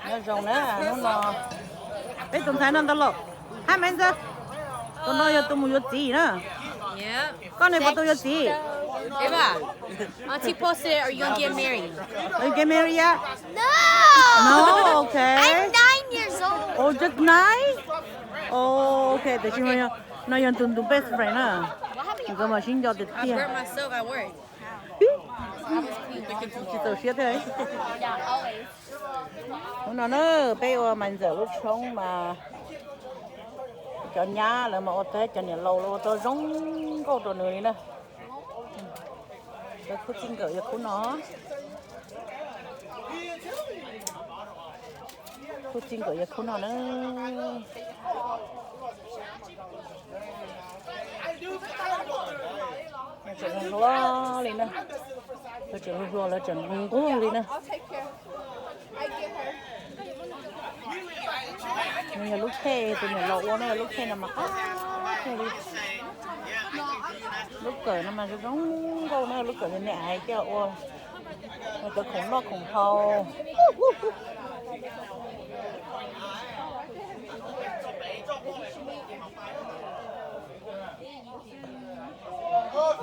Nyob zoo na, hnub no peb tus ntxhais no ntag lauj. Hab Maiv Ntxawg, tus no yog tus mus yuav txiv na. Koj ne puas tau yuav txiv? Eva, uh, T-Paul said, are you gonna get married? Are you get married yet? No. No, okay. I'm nine years old. Oh, just nine? Oh, okay, tiam sis no yog tus, tus best friend na. Nkawd mas sib nco tiag tiag. Tsis txaus siab thiab. Hnub no na, peb ua Maiv Ntxawg lub tshoob mas cov nyab lawv mas ua tau, cov niam laus lawv ua tau zoo nkauj rau nws li na. Lawv khub txij nkawm yog khub no. Khub txij nkawm yog khub no na. Tseem hluas hluas li na. Lawv tseem hluas hluas, lawv tseem nquag li na. Nws yog lub khej, tus niam laus ua no yog lub khej no mas qab kawg li. Lub kawm no mas zoo zoo nkauj na, lub kawm niam hais coj ua cov khoom noj khoom haus.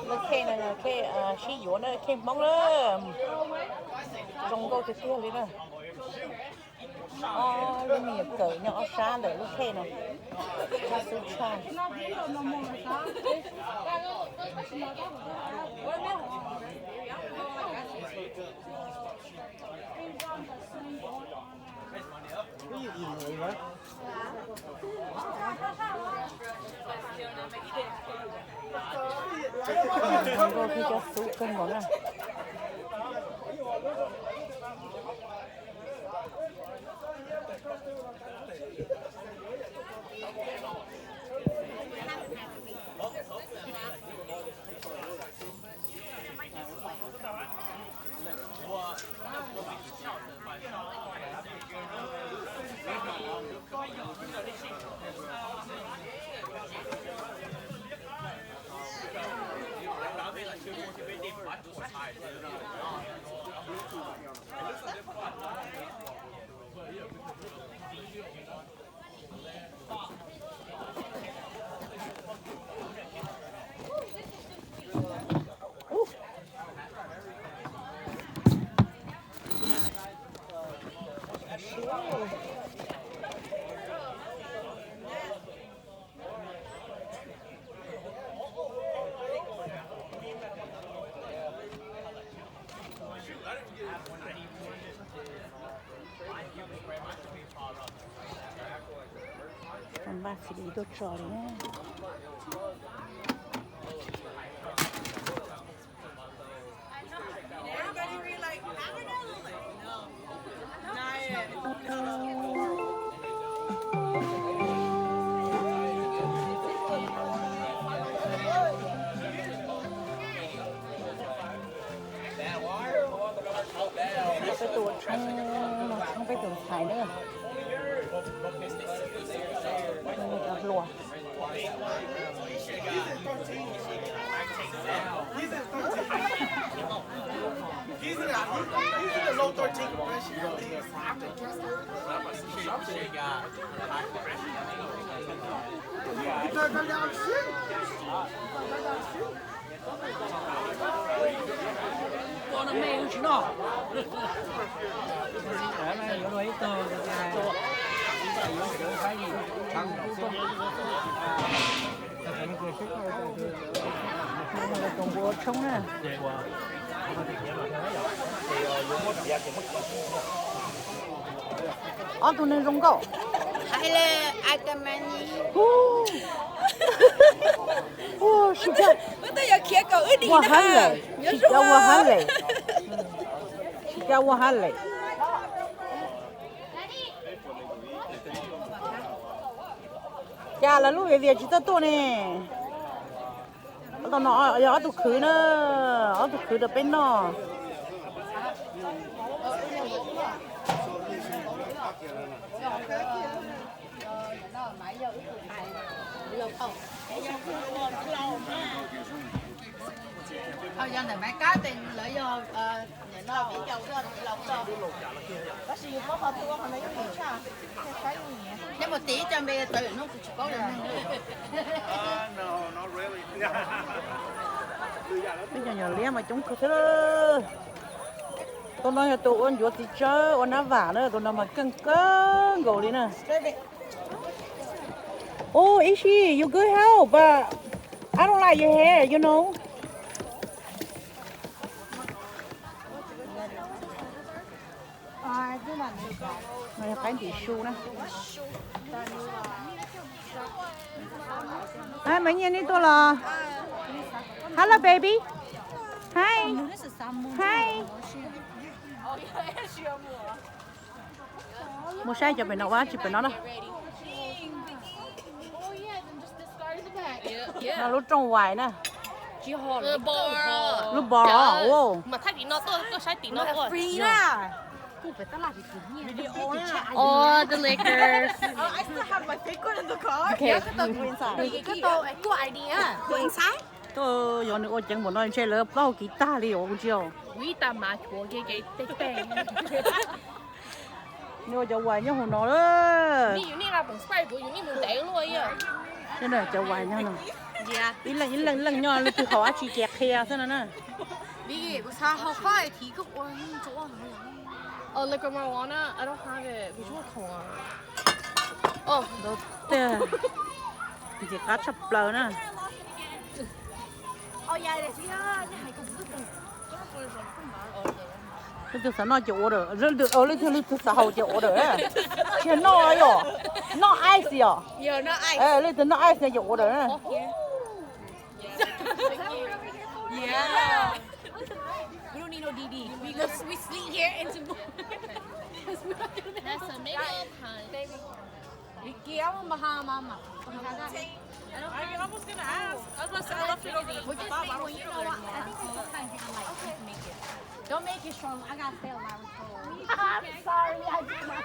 Lub khej no khej sib yuav na, khej Hmoob na. Zoo nkauj tiag tiag li na. Ob lub me nyuam kawm nyob ob sab ntawm lub khej no. Xub tshaj. Zoo nkauj thiab cov xub kawg nkaus na. Npaj xws li tuaj tso li na. Peb tuaj ua tshoob, ua tshoob peb tus ntxhais na. Cov hluas. Tus npua tshoob na. Ob tug neeg zoo nkauj. Ua hab lawm, tsis cab ua hab lawm, tsis cab ua hab lawm. Cas lawv lub viav vias tsis txawj tuaj ne? Ob tug no yog ob tug khwv na, ob tug khwv rau peb noj. Ho yog ntawm Maiv Kab ces lawv yog niam no viv ncaus tuaj, tab sis yus paub qhov twg ua qhov ntawd yeej mus tshaj, thiaj saib yeej nyiam. Neb mus tiv cov npe tawv lawm no kuv tsis paub li. Peb cov nyuam liab mas coob kawg thiab. Tus no yog tus ua ncuav txiv tsawb ua nab vam na, tus no mas keej kawg nkaus li na. Oh, Ishi, you good help, but I don't like your hair, you know. No yog qaib ntim su na. Maiv Nyiaj, neb tuaj los? Hello baby. Hi. Hi. Mus saib cov pem no ua dab tsi pem no na. No lub rooj vais na. Lub bar os. Oh, the liquors. Okay. Tuaj yog nws ua ceev npaum no ntshe lawv plaub hau kiv tag li os kuv tsis. Nws ua cov vais nyob hauv no lawm. Cov vais nyob no. Ib leej ib leej leej nyob leej twg haus dab tsi ces qhia xwb no na. Ntxim qab tshaj plaws na. Leej twg xav noj ces ua lawm, leej twg leej twg xav haus ces ua lawm. Tsis noj yom, noj ice yom. Leej twg noj ice no ces ua lawm.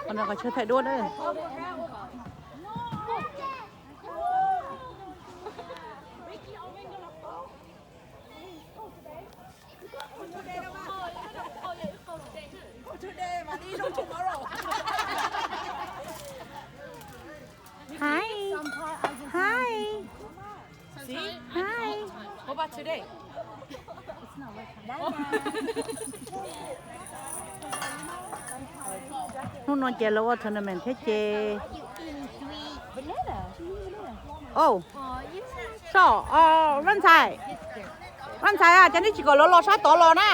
Qhov no qhov chaw thaij duab na. Hi. Hi. Hi. Hnub no ces lawv ua tournament thiab ces. Oh, so, Vaj Ntxhais, Vaj Ntxhais, cas neb tsis kom lawv los sab tod los na?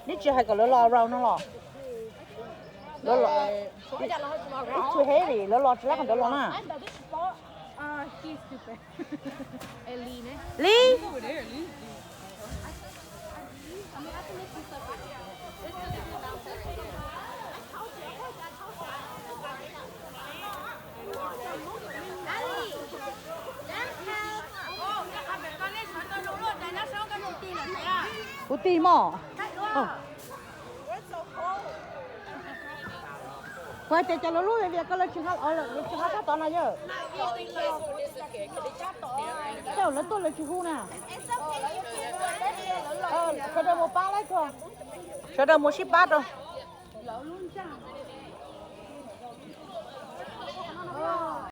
Neb tsis hais kom lawv los round no los? Ib txwm heavy, lawv los tsis lab qhov ntawd los na. Li. Kuv tig mog. Kuv hais tias cov lawv lub vias koj lawv tsis nqa, lawv tsis nqa sab tod no yog. Tej lawv tuaj lawv tsis hu na. Sawv daws mus pab lawv tso. Sawv daws mus sib pab rau.